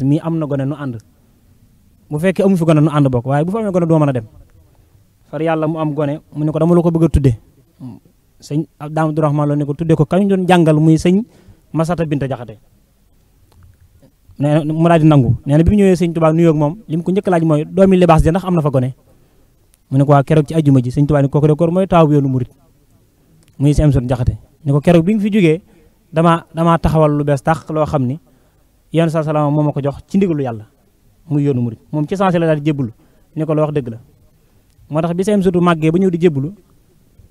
mii am na gone nu ànd bu fekkee amu fi gone nu ànd bokk waaye bu fa amee gone doo mën a dem far yàlla mu am gone mu ne ko dama la ko bëgg a tudde sëñ Daam Abdourahmane Lo ne ko tudde ko kañ doon jàngal muy sëñ Masata Binta Jaxate nee na mu daal di nangu nee na bi mu ñëwee sëñ Tuubaa nuyoo ak moom li mu ko njëkk laaj mooy doomi libaas ja ndax am na fa gone mu ne ko waa keroog ci ajjuma ji sëñ Tuubaa ni kooku de koor mooy taaw bi yoonu murit muy si am sot Jaxate ni ko keroog bi nga fi jógee damaa taxawal lu bees tax loo xam ni yoon sa salaama moo ma ko jox ci ndigalu yàlla muy yoonu murit moom ci sensé la daal di jébbalu ni ko la wax dëgg la moo tax bi seen sutu màggee ba ñëw di jébbalu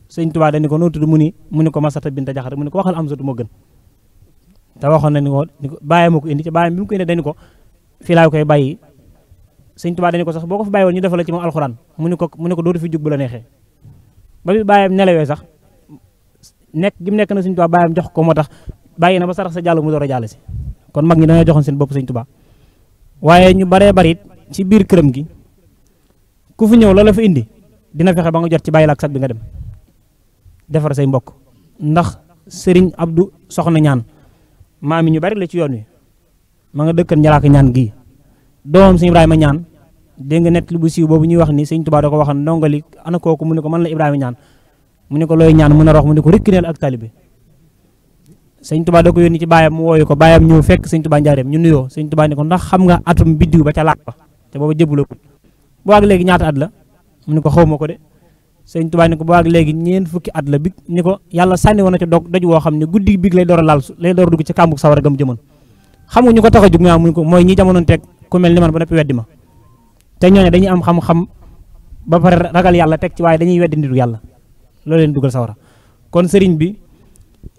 sëñ Tuubaa dañu ko noo tudd mu ni ko Masata Binta Jaxate mu ni ko waxal am sutu moo gën te waxoon na ni ko bàyyi ma ko indi ci bàyyi bi mu ko indi dañu ko fii laa koy bàyyi sëñ Tuubaa dañu ko sax boo ko fi bàyyi woon ñu defal la ci moom alxuraan mu ni ko dootu fi jug bu la neexee ba bi bàyyam nelawee sax nekk gi mu nekk na sëñ Tuubaa bàyyam jox ko moo tax bàyyi na ba sarax sa jàll mu door a jàll si kon mag ñi dañoo joxoon seen bopp sëñ Tuubaa waaye ñu baree bari ci biir këram gi ku fi ñëw loola fa indi dina fexe ba nga jot ci bàyyi la ak sag bi nga dem defar say mbokk ndax sëriñ Abdou soxna ñaan maam yi ñu bari la ci yoon wi ma nga dëkkan njalaaka ñaan gii doomam sëñ Ibrahima ñaan dégg nga nett li bu siiw boobu ñuy wax ni sëñ Tuubaa da ko waxan ndongali ana kooku mu ne ko man la Ibrahima ñaan mu ne ko looy ñaan mun a rox mu ne ko rikkineel ak talibe sëñ Tuubaa da ko yónni ci baayam mu wooyu ko baayam ñëw fekk sëñ Tuubaa njaareem ñu nuyoo sëñ Tuubaa ne ko ndax xam nga atum biddiw ba ca laaj ba te booba jëbulakul bu waag léegi ñaata at la mu ne ko xaw ma ko de sëñ Tuubaa ne ko bu waag léegi ñeent fukki at la bi ni ko yàlla sànni woon na ca doj woo xam ne guddi bi lay door a laal lay door a dugg ci kàmbug sawara gam jëmoon xam nga ñu ko tax a jug mu ne ko mooy ñi jamonoon teg ku mel ni man ba noppi weddi ma te ñooñu dañuy am xam-xam ba pare ragal yàlla teg ci waaye dañuy weddi ndiru yàlla loolu leen dugal sawara kon sëriñ bi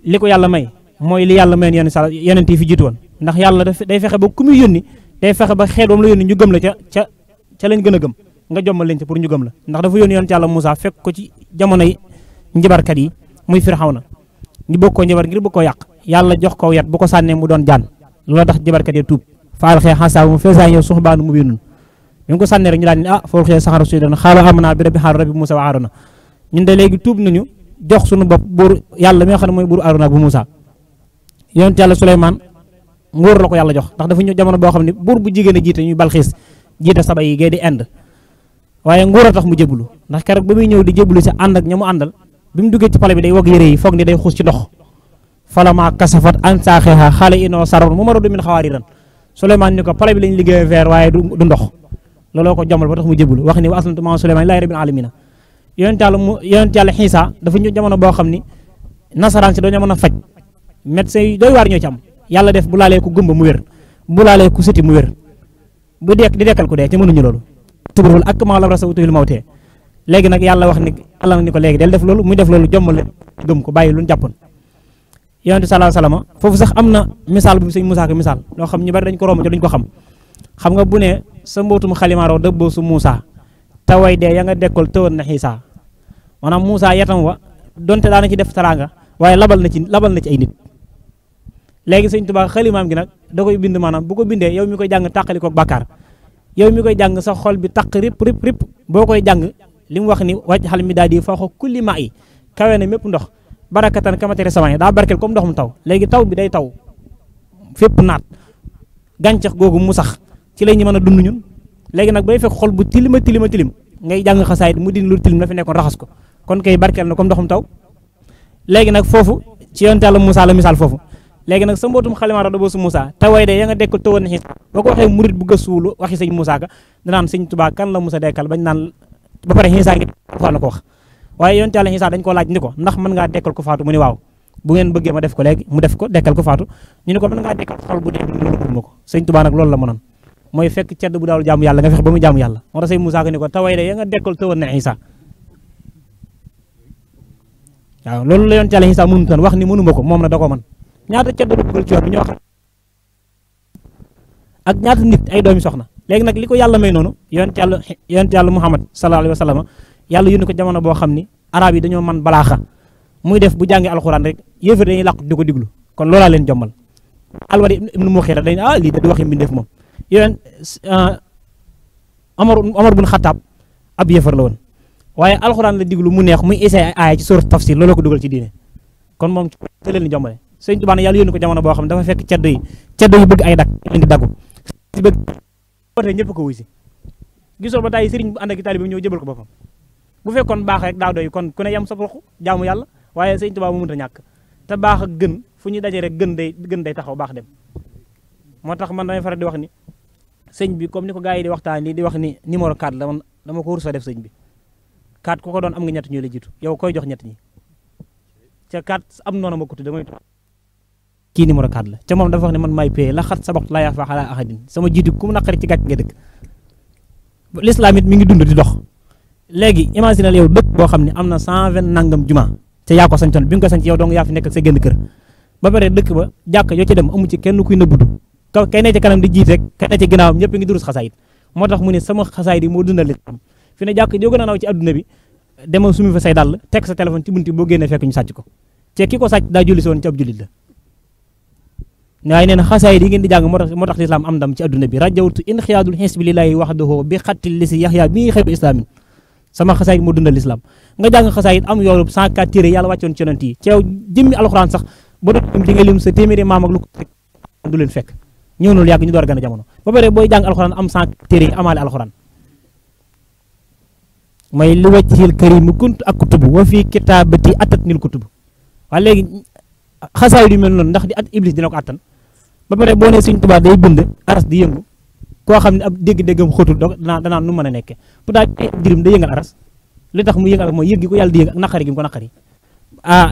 li ko yàlla may mooy li yàlla mayoon yonent yi fi jiitu woon ndax yàlla day fexe ba ku muy yónni day fexe ba xeet wam la yónni ñu gëm la ca lañ gën a gëm nga jommal leen ca pour ñu gëm la ndax dafa yónni yonent yàlla Moussa fekk ko ci jamonoy njibarkat yi muy Firawna ñu bëgg koo njibar ngir bëgg koo yàq yàlla jox ko yat bu ko sànnee mu doon jaan loolu tax njibarkat yi tuub faal xee xasaa mu feesaa yow suxbaanu mu biinun bi nga ko sànnee rek ñu daal ni fool xee saxara suy doon xaala amana bi rabbi Haaruna rabbi Moussa wa Haaruna ñun de léegi tuub nañu jox suñu bopp buur yàlla mi nga xam ne mooy buur Haaruna bu Moussa yonent yàlla Suleymaan nguur la ko yàlla jox ndax dafa ñëw jamono boo xam ne buur bu jigéen a jiite ñuy Balxiis jiite saba yi gee di Inde waaye nguur a tax mu jébbalu ndax keroog ba muy ñëw di jébbalu si ànd ak ña mu àndal bi mu duggee ci pale bi day wog yére yi foog ni day xuus ci ndox falama kasafat an saaxeha xaale inoo saroon mu maradu min xawaariran Suleymaan ni ko pale bi lañ liggéey veer waaye du ndox looloo ko jombal ba tax mu jébbalu wax ni wa aslamtu maa Suleymaan lillaahi rabbil aalamiina yonent yàlla Xiisa dafa ñëw jamono boo xam ni nasaraan si dañoo mën a faj médecin yi doy waar ñoo ci am yàlla def bu laalee ku gumba mu wér bu laalee ku siti mu wér bu dekk di dekkal ku dee te mënuñu loolu tubrul ak maa la rasa utuhil mawtee léegi nag yàlla wax ni yàlla na ni ko léegi del def loolu muy def loolu jommal leen gëm ko bàyyi lu ñu jàppoon yonent sallallahu alayhi wasallam foofu sax am na misaal bu sëñ Moussa ko misaal loo xam ñu bari dañ ko romb ci duñ ko xam nga bu ne sa mbootum xalimaaroo dëbboo su Moussa te way dee ya nga dekkal tëwoon na Xiisa maanaam Moussa yatam wa donte daana ci def taraanga waaye labal na ci ay nit léegi sëñ Tuubaa xalimaam gi nag da koy bind maanaam bu ko bindee yow mi koy jàng tàqali ko bàkkaar yow mi koy jàng sa xol bi taq rip boo koy jàng li mu wax ni wàcc xal mi daal di fa xo kulli ma yi kawe na mépp ndox barakatan kamatere sama daa barkeel comme ndox mu taw léegi taw bi day taw fépp naat gàncax googu mu sax ci la ñu mën a dund ñun léegi nag bay fekk xol bu tilima ngay jàng xasaayit mu din lu tilim la fi nekkoon raxas ko kon kay barkeel na comme ndoxum taw léegi nag foofu ci yonent Yàlla Moussa la misaal foofu léegi nag sa mbootum xalimaara da boo su Moussa te way de ya nga dekkal tëwoon na Xiisa boo ko waxee murit bu gëstuwulu waxi sëñ Moussa ka danaan sëñ Tuubaa kan la Moussa dekkal bañ naan ba pare Xiisa ngi fa la ko wax waaye yonent Yàlla Xiisa dañ ko laaj ni ko ndax mën ngaa dekkal ko faatu mu ni waaw bu ngeen bëggee ma def ko léegi mu def ko dekkal ko faatu ñu ni ko mën ngaa dekkal xol bu dee loolu ma ko sëñ Tuubaa nag loolu la mënoon mooy fekk cedd bu daawul jaamu yàlla nga fex ba mu jaamu yàlla moo tax sëñ Moussa ko ni ko te way de ya nga dekkal tëwoon na Xiisa waaw loolu la yonent Yàlla Xiisa mënutoon wax ni mënuma ko moom na da ko mën ñaata cedd la dugal ci yoon bi ñoo xam ak ñaata nit ay doomi soxna léegi nag li ko yàlla may noonu yonent yàlla Muhammad sallallahu alayhi wa sallam yàlla yónni ko jamono boo xam ni arab yi dañoo man balaaxa muy def bu jàngee alxuraan rek yëfër dañuy làqu di ko diglu kon loolaa leen jommal Alwalid ibnu Mughira dañ lii da di waxi mbindeef moom yéen Omar bun Xattaab ab yëfër la woon waaye alxuraan la diglu mu neex muy essayé ay aaya ci sourate tafsir looloo ko dugal ci diine kon moom te leen ni jombale sëñ Tuubaa yàlla yónni ko jamono boo xam ne dafa fekk ceddo yi bëgg ay dak leen di daggu si bëgg wootee ñëpp ko wuy si gisoo ba tey sëriñ bu ànd ak taalibe bi ñëw jëbal ko boppam bu fekkoon baax rek daa doy kon ku ne yam sa roq jaamu yàlla waaye sëriñ Tuubaa mu mënta ñàkk te baax ak gën fu ñu dajee rek gën day taxaw baax dem moo tax man damay faral di wax ni sëñ bi comme ni ko gars yi di waxtaan di wax ni numéro 4 la man dama ko rusa def sëñ bi 4 ku ko doon am nga ñett ñu la jiitu yow koy jox ñett ñi ca 4 am noonu ma ko tudde damay kii numéro 4 la ca moom dafa wax ne man maay paye la xat sabaxtu laa yaafaa xalaa ahadin sama jiitu ku mu naqari ci gàcc nga dëkk l'islam it mi ngi dund di dox léegi imagine yow dëkk boo xam ne am na 120 nangam juma te yaa ko sañtoon bi nga ko sañc yow dong yaa fi nekk ak sa génn kër ba pare dëkk ba jàkk yoo ci dem amu ci kenn kuy nëbbutu kay ne ci kanam di jiit rek kay ne ci ginnaawam ñëpp ngi durus xasaayit moo tax mu ne sama xasaayit yi moo dundal l'islam fi ne jàkk joo gën a naw ci adduna bi demal sumi fa say dàll teg sa téléphone ci bunti boo génnee fekk ñu sàcc ko te ki ko sàcc daa julli si woon ci ab jullit la waaye nee na xasaayit yi ngeen di jàng moo tax l'islam am ndam ci adduna bi rajawtu in xiyaadul xisbi lillahi waxdahu bi xattil li si yaxya bi xeebu islamin sama xasaayit moo dundal l'islam nga jàng xasaayit am yoolu 104 téere yàlla wàccoon ci yonent yi ci yow jëmmi alxuraan sax ba doon di nga lim sa téeméeri maam ak lu ko du leen fekk ñëw noonu yàgg ñu door a gën a jamono ba pare booy jàng alxuraan am 100 téere yi amaale alxuraan mooy li wajhil karim kunt ak kutubu wa fii kitaabati atat nil kutubu waaye léegi xasaayit yu mel noonu ndax di at iblis dina ko attan ba pare boo nee Sëñ Tuubaa day bind aras di yëngu koo xam ne ab dégg-déggam xóotul danaa nu mën a nekke pour daal dirim day yëngal aras li tax mu yëngal aras mooy yëg gi ko yàlla di yëg ak naqari gi mu ko naqari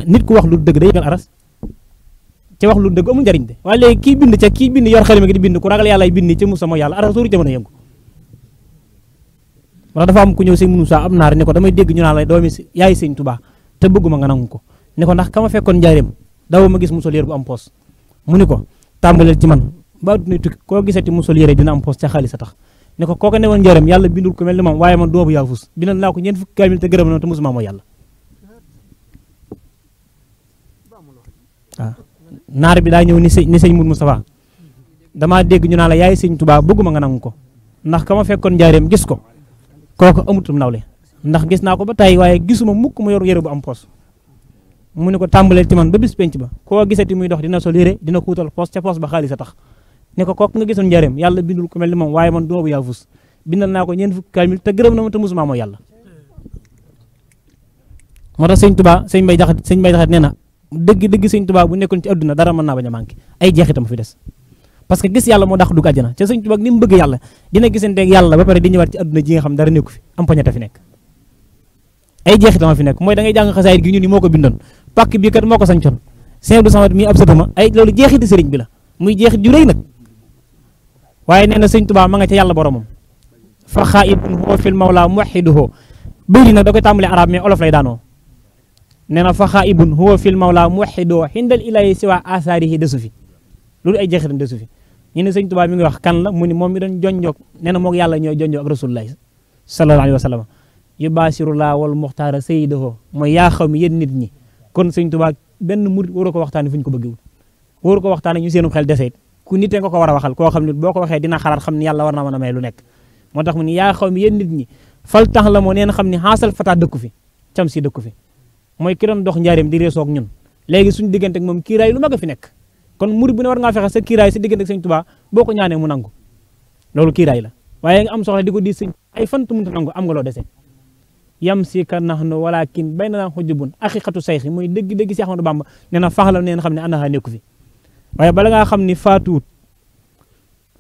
nit ku wax lu dëgg day yëngal aras ca wax lu dëgg amul njariñ de waaye léegi kii bind yor xalima gi di bind ku ragal yàlla ay bind ci musa mooy yàlla aras sooru ca mën a yëngu wala dafa am ku ñëw sëñ Musaa am naar ne ko damay dégg ñu naan la doomi yaay Sëñ Tuubaa te bëgguma nga nangu ko ne ko ndax ka ma fekkoon njaareem daw ma gis musol yére bu am poos mu ni ko tàmbaleel ci man ba adduna tukki koo gisati musol yére dina am poos ca xaalis a tax ne ko kooka newoon njaareem yàlla bindul ko mel ni moom waaye man doobu yaa fus bindal naa ko ñeent fukki kaamil te gërëm na te musuma mooy yàlla waaw naar bi daa ñëw ni sëñ Mourou Moustapha damaa dégg ñu naan la yaay Sëñ Tuubaa bëgguma nga nangu ko ndax ka ma fekkoon njaareem gis ko kooku amutum nawle ndax gis naa ko ba tey waaye gisuma mukk mu yor yére bu am poos mu ne ko tàmbaleel ci man ba bis penc ba koo gisati muy dox dina sol yére dina ko wutal poos ca poos ba xaalis a tax ne ko kooku nga gisoon njaareem yàlla bindul ko mel ni moom waaye man doobu yaa fus bindal naa ko ñeent fukki kaamil te gërëm na ma te musuma mooy yàlla moo tax Sëñ Tuubaa sëñ Mbay Jaxate nee na dëgg Sëñ Tuubaa bu nekkoon ci adduna dara mën naa bañ a manqué ay jeexitam fi des parce que gis yàlla moo dàq dugg àjjana ca Sëñ Tuubaa ni mu bëgg yàlla dina gisanteeg yàlla ba pare di ñëwaat ci adduna ji nga xam dara nekku fi am poñete fi nekk ay jeexitam fi nekk mooy da ngay jàng xasaayit gi ñu ni moo ko bindoon pàkk bii kat moo ko sañcoon Sëñ Abdou Samad mi ab satuma ay loolu jeexiti sëriñ bi la muy jeexit ju rëy nag waaye nee na Sëñ Tuubaa ma nga ca yàlla boromam fa xaayibun huwa fil mawla muwaxiduhu bëri nag da koy tàmbalee arab mais olof lay daanoo nee na fa xaayibun huwa fil mawla muwaxiduhu xindal ilahi siwa asaarihi desu fi loolu ay jeexitam desu fi ñu ne Sëñ Tuubaa mi ngi wax kan la mu ni moom mi doon jonjoog nee na moog yàlla ñooy jonjoog ak rasulullahi sallallahu alayhi wa sallam yu baasirullah wal muxtaara sayyidahu mooy yaa xaw mi yéen nit ñi kon Sëñ Tuubaa benn murit waru ko waxtaane fu ñu ko bëggewul waru ko waxtaane ñu seenu xel deseet ku nitee nga ko war a waxal koo xam ne boo ko waxee dina xalaat xam ne yàlla war na mën a may lu nekk moo tax mu ni yaa xaw mi yéen nit ñi fal tax la moo neen xam ne xaasal fata dëkku fi cam si dëkku fi mooy ki doon dox njaareem di reesoog ñun léegi suñu diggante ak moom kiiraay lu mag a fi nekk kon murit bu ne war ngaa fexe sa kiiraay sa diggante ak Sëñ Tuubaa boo ko ñaanee mu nangu loolu kiiraay la waaye nga am soxla di ko di sëñ ay fantu mënta nangu am nga loo dese yam si ka nax no walakin bay na naa xujubun aqiqatu sayxi muy dëgg si Ahmadu Bamba nee na faxala neen xam ne andaxaa nekku fi waaye bala ngaa xam ni faatuut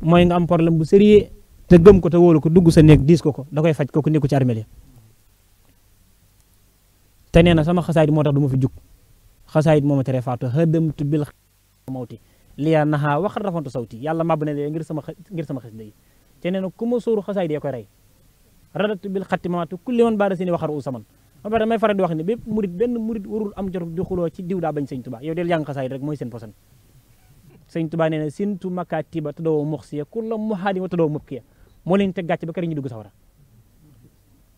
mooy nga am problème bu sérieux te gëm ko te wóolu ko dugg sa néeg diis ko da koy faj kooku nekku ci armeel te nee na sama xasaayit moo tax du ma fi jug xasaayit moo ma tere faatu xëdamtu bil mawti liya naxaa waxat rafantu sawti yàlla màbb na lee ngir sama xis day te nee na ku ma sóoru xasaayit yee koy rey radatu bil xatti mamatu kulli man baada seeni waxar u saman ba pare damay faral di wax ne bépp murit benn murit warul am jot di xuloo ci diw daa bañ Sëñ Tuubaa yow del jàng xasaayit rek mooy seen posan Sëñ Tuubaa nee na sintu makatiba te doo moxsiya kulla muhaadi wa te doo mubkiya moo leen teg gàcc ba kër ñu dugg sawara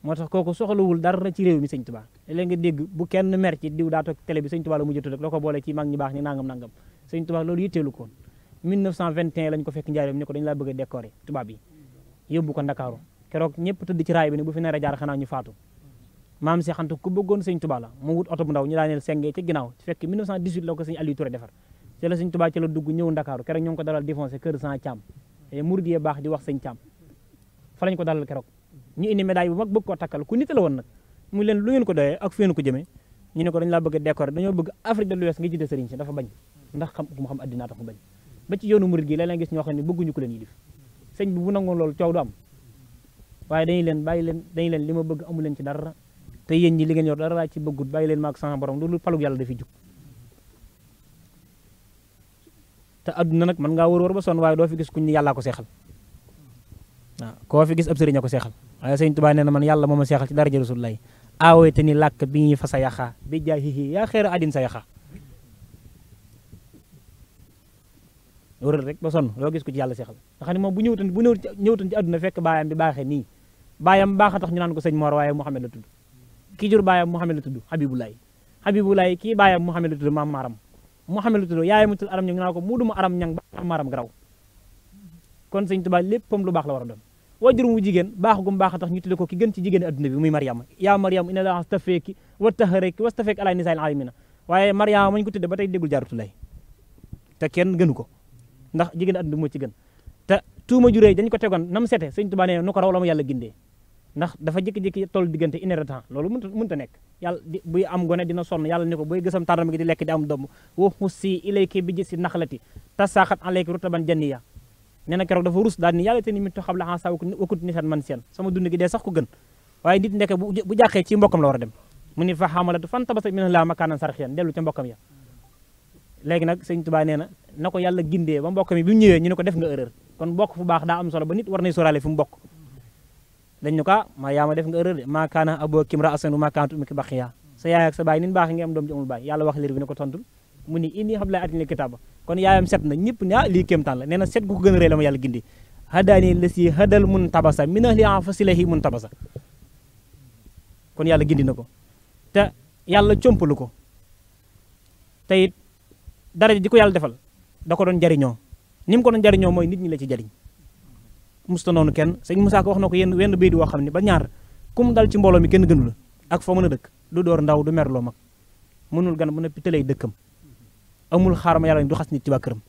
moo tax kooku soxlawul dara ci réew mi Sëñ Tuubaa léegi nga dégg bu kenn mer ci diw daa toog télé bi Sëñ Tuubaa la mujj tudd rek loo ko boole ci mag ñi baax ni nangam Sëñ Tuubaa loolu yitteelu ko woon 1921 lañ ko fekk njaareem ne ko dañu laa bëgg a décorer tubaab yi yóbbu ko Ndakaaru keroog ñëpp tëdd ci raay bi ne bu fi nar a jaar xanaa ñu faatu maam si xanta ku bëggoon Sëñ Tuubaa la mu wut oto bu ndaw ñu daaneel sengee ci ginnaaw fekk 1918 la ko Sëñ Aliou Touré defar ci la Sëñ Tuubaa ci la dugg ñëw Ndakaaru keroog ñoo ngi ko dalal défoncé kër San Thiam murid yi baax di wax sëñ Caam fa lañ ko dalal keroog ñu indi médaille bu mag bëgg koo takkal ku nit la woon nag mu leen lu ngeen ko doyee ak fu ngeen ko jëmee ñu ne ko dañ laa bëgg a décorer dañoo bëgg Afrique de l'Ouest nga jiite sëriñ si dafa bañ ndax xam ku mu xam addinaa tax mu bañ ba ci yoonu murid gi léeg-léeg gis ñoo xam ne bëgguñu ko leen yilif sëñ bi bu nangoon loolu coow du am waaye dañuy leen bàyyi leen dañuy leen li ma bëgg amu leen ci dara te yéen ñi li ngeen yor dara laa ci bëggut bàyyi leen maag sama borom loolu palug yàlla dafiy jug te adduna nag mën ngaa wër ba sonn waaye doo fi gis kuñ ni yàllaa ko seexal waaw koo fi gis ab sëriñ a ko seexal waaye sëñ Tuubaa nee na man yàlla moo ma seexal ci daraja Rasulullaah aawee te ni làkk bi ñuy fa sa yaxaa bi jaay hihi yaa xeera adin sa yaxaa wëral rek ba sonn loo gis ko ci yàlla seexal nga xam ne moom bu ñëwutoon ci adduna fekk baayam bi baaxee nii baayam baax a tax ñu naan ko sëñ Mor waaye Mouhamed la tudd kii jur baayam Mouhamed la tudd Habibulaay kii baayam Mouhamed la tudd maam Maram Mouhamed la tudd yaayam tudd aram ñang ñu naan ko muuduma aram ñang ba maram garaw kon sëñ Tuubaa léppam lu baax la war a doon wajur mu jigéen baax gum baax a tax ñu tudde ko ki gën ci jigéen adduna bi muy Mariama yaa Mariam inna laa stafeeki wa taharaki wa stafeeki ala nisaa'il aalamiina waaye Mariama mañ ko tudde ba tey déggul Jaaratulaay te kenn gënu ko ndax jigéen adduna moo ci gën te tuuma juree dañ ko tegoon nam sete sëñ Tuubaa nee nu ko raw la ma yàlla gindee ndax dafa jékki-jékki toll diggante une heure de temps loolu mënta nekk yàlla buy am gone dina sonn yàlla ni ko booy gësam tàndarma gi di lekk di am doom wa hussi ilayki bi jiz'i naxlati tasaqat alayki rutaban janiyya nee na keroog dafa rus daal ni yàlla te ni mitu xam la xansa wakut nisan man seen sama dund gi dee sax ko gën waaye nit ndeke bu jàqee ci mbokkam la war a dem mu ni fa xamalatu fan tabasa min la makaanan sarxiyan dellu ca mbokkam ya léegi nag sëñ Tuubaa nee na ko yàlla gindee ba mbokk mi bi mu ñëwee ñu ne ko def nga erreur kon bokk fu baax daa am solo ba nit war nay sóoraale fu mu bokk dañ ñu ko maa yaa ma def nga erreur de maa kaana abuki imra'an wa maa kaanat ummuki baghiya sa yaay ak sa baay nin baax nga am doom ji amul baay yàlla wax liir bi ne ko tontul mu ni inni hablaa atini kitaaba kon yaayam set na ñëpp ne lii kéemtaan la nee na set gu ko gën a rëy la ma yàlla gindi hadaani lasi hadal mun tabasa min ahli fasilahi mun tabasa kon yàlla gindi na ko te yàlla compalu ko te it daraja ji ko yàlla defal da ko doon jariñoo ni mu ko doon jariñoo mooy nit ñi la ci jariñ musta noonu kenn sëñ Musaa Ka wax na ko wenn béy di woo xam ne ba ñaar kum dal ci mbooloo mi kenn gënu la ak foo mën a dëkk du door ndaw du merloo mag mënul gan mën a pittalay dëkkam amul xaar ma yàlla du xas nit ci waa këram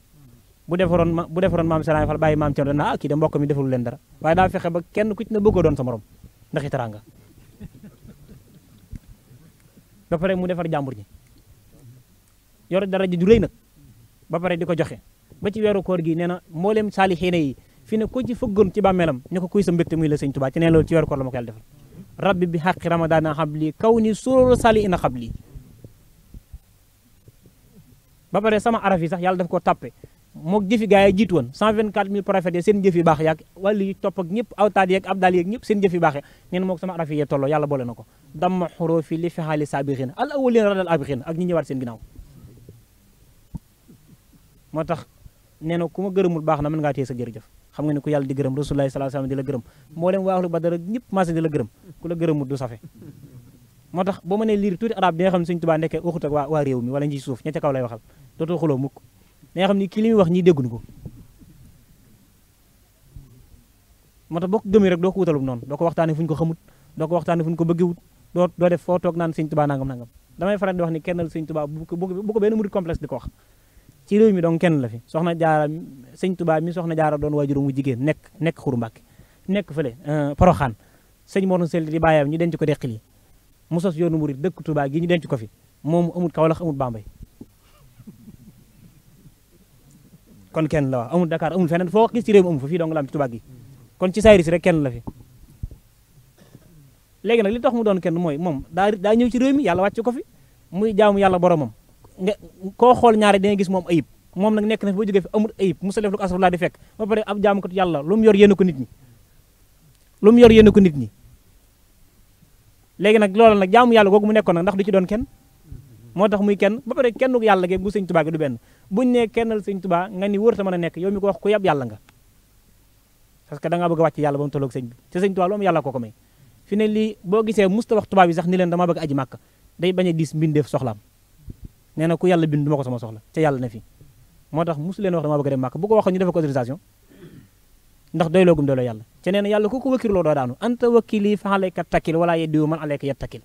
bu defaroon maam Serigne Fall bàyyi maam Thierno dana kii de mbokk mi defalul leen dara waaye daa fexe ba kenn ku ci ne bëggoo doon sa morom ndax teraanga ba pare mu defar jàmbur ñi yor dara ji du rëy nag ba pare di ko joxe ba ci weeru koor gi nee na mboolem saalixiina yi fi ne ko ci fëggoon ci bàmmeelam ñu ko kuy sa mbégte muy la sëñ Tuubaa ci nee loolu ci weeru koor la ma ko yàlla defal rabbi bi xaqi ramadaana xabli kaw ni suróoru saalihiina xabli ba pare sama araf yi sax yàlla daf ko tàppe mook jëfi gaa yi jiitu woon 124000 prophètes yi seen jëf yi baax yaag wàllu yi topp ak ñëpp awtaad yeeg abdaal yeeg ñëpp seen jëf yi baax ya nee na mook sama araf yi yee tolloo yàlla boole na ko damma xurufi li fi xaali saabixina al awwalina radal abixina ak ñi ñëwaat seen ginnaaw moo tax nee na ku ma gërëmul baax na mën ngaa téye sa jërëjëf xam nga ne ku yàlla di gërëm rasulullahi sallallahu alayhi wasallam di la gërëm moo leen waaxlu badara ñëpp maase di la gërëm ku la gërëmul du safe moo tax boo mënee liir tuuti arab di nga xam ne Sëñ Tuubaa nekkee waxut ak waa réew mi wala ñi ci suuf ña ca kaw lay waxal dootoo xuloo mukk da nga xam ni kii li muy wax ñii dégguñu ko moo tax boo ko gëmee rek doo ko wutalum noonu doo ko waxtaane fu ñu ko xamut doo ko waxtaane fu ñu ko bëggewut doo def foo toog naan Sëñ Tuubaa nangam damay faral di wax ni kennal Sëñ Tuubaa bu ko benn murid complexe di ko wax ci réew mi donc kenn la fi soxna jaara Sëñ Tuubaa mi soxna jaara doon waajuru mu jigéen nekk Xuru Mbàkke nekk fële Poroxaan sëñ Mor Sell di bàyyam ñu denc ko deqil yi mu sos yoonu murid dëkk Tuubaa gi ñu denc ko fi moom amul Kawlax amul Bambey kon kenn la wax amul Dakar amul feneen foo gis ci réew mi amul fa fii dong la am ci Tuubaa gi kon ci sayri si rek kenn la fi léegi nag li tax mu doon kenn mooy moom daa ñëw ci réew mi yàlla wàcc ko fi muy jaamu yàlla boromam nga koo xool ñaare da nga gis moom ayib moom nag nekk na fi boo jógee fi amul ayib musa def lu ko asrafulaa di fekk ba pare ab jaamu ko yàlla lu mu yor yéen ko nit ñi léegi nag loolu nag jaamu yàlla googu mu nekkoon nag ndax du ci doon kenn moo tax muy kenn ba pare kenn yàlla ge bu Sëñ Tuubaa gi du benn buñ ne kennal Sëñ Tuubaa nga ni wërta mën a nekk yow mi ko wax ku yab yàlla nga parce que da ngaa bëgg a wàcc yàlla ba mu tolloog sëñ bi te Sëñ Tuubaa lu am yàlla ko may fi ne lii boo gisee musta wax tubaab yi sax ni leen dama bëgg aji màkk day bañ a diis mbindeef soxlaam nee na ku yàlla bind du ma ko sama soxla ca yàlla na fi moo tax musu leen wax dama bëgg a dem màkk bu ko waxoon ñu defal ko autorisation ndax doyloo gum doyloo yàlla ca nee na yàlla ku ko wëkkirloo doo daanu anta wakkili fa alayka takkil wala yeddiwu man alayka yattakkil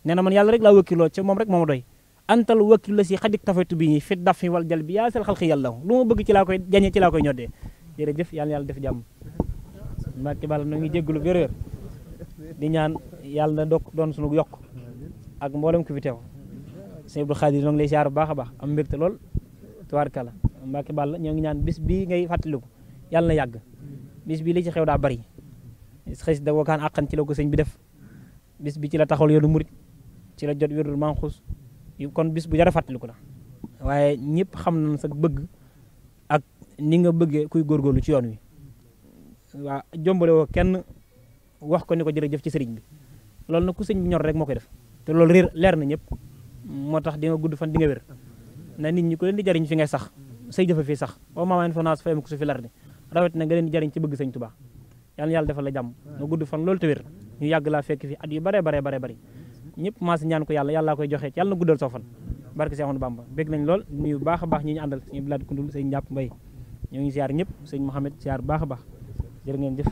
nee na man yàlla rek laa wëkkirloo ca moom rek moo ma doy antal wakkil la si xadik tafaytu bi ñi fit daf fi wal jal bi yaa sel xalqi yàlla lu ma bëgg ci laa koy jañee ci laa koy ñoddee jërëjëf yàlla na yàlla def jàmm Mbacke Balla noo ngi jégalu wér-wér di ñaan yàlla na doon suñu yokk ak mboolem ku fi teew sëñ Abdou Khadir noo ngi lay siyaar bu baax a baax am mbégte lool tubaarkalla Mbacke Balla ñoo ngi ñaan bis bii ngay fàttaliku yàlla na yàgg bis bii li ci xew daa bari xëy da wakaan àqan ci la ko sëñ bi def bis bi ci la taxawal yoonu murit ci la jot wérul manxus kon bis bu jar a fàttaliku la waaye ñëpp xam nañ sa bëgg ak ni nga bëggee kuy góorgóorlu ci yoon wi waa jombale woo kenn wax ko ni ko jërëjëf ci sëriñ bi loolu nag ku sëñ bi ñor rek moo koy def te loolu leer na ñëpp moo tax di nga gudd fan di nga wér na nit ñi ku leen di jariñ fi ngay sax say jëfa fii sax o maamaan fonaas fayam ko su fi lar ni rawet na nga leen di jariñ ci bëgg sëñ Tuubaa yàlla na yàlla defal la jàmm nga gudd fan loolu te wér ñu yàgg laa fekk fi at yu bare bari ñëpp maa si ñaan ko yàlla koy joxe yàlla na guddal soo fan barke Seex Ahmadu Bamba bégg nañ lool nuyu baax a baax ñi ñu àndal sëñ Bilaat Kundul sëñ Njàpp Mbay ñoo ngi siyaar ñëpp sëñ Mohamed siyaar baax a baax jërë ngeen jëf